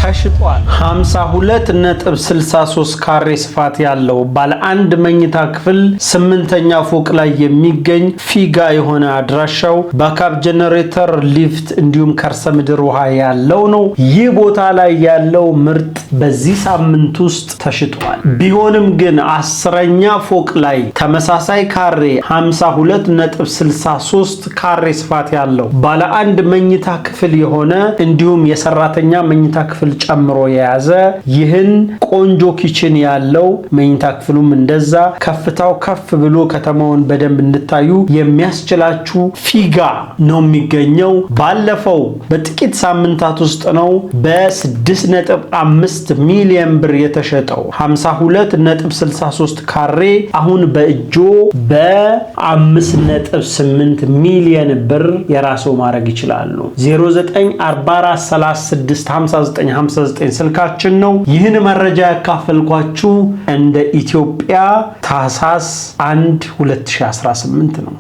ተሽጧል። 52.63 ካሬ ስፋት ያለው ባለ አንድ መኝታ ክፍል፣ ስምንተኛ ፎቅ ላይ የሚገኝ፣ ፊጋ የሆነ አድራሻው፣ backup generator፣ ሊፍት እንዲሁም ከርሰ ምድር ውሃ ያለው ነው። ይህ ቦታ ላይ ያለው ምርት በዚህ ሳምንት ውስጥ ተሽጧል። ቢሆንም ግን 10ኛ ፎቅ ላይ ተመሳሳይ ካሬ፣ 52.63 ካሬ ስፋት ያለው ባለ አንድ መኝታ ክፍል የሆነ፣ እንዲሁም የሰራተኛ መኝታ ክፍል ጨምሮ የያዘ፣ ይህን ቆንጆ kitchen ያለው፣ መኝታ ክፍሉም እንደዛ ከፍታው ከፍ ብሎ ከተማውን በደንብ እንድታዩ የሚያስችላችሁ ፊጋ ነው የሚገኘው። ባለፈው በጥቂት ሳምንታት ውስጥ ነው በ6.5 ሚሊዮን ብር የተሸጠው 52.63 ካሬ አሁን በእጆ በ5.8 ሚሊዮን ብር የራስዎ ማድረግ ይችላሉ። 0944365959 ስልካችን ነው። ይህን መረጃ ያካፈልኳችሁ እንደ ኢትዮጵያ ታህሳስ 1 2018 ነው።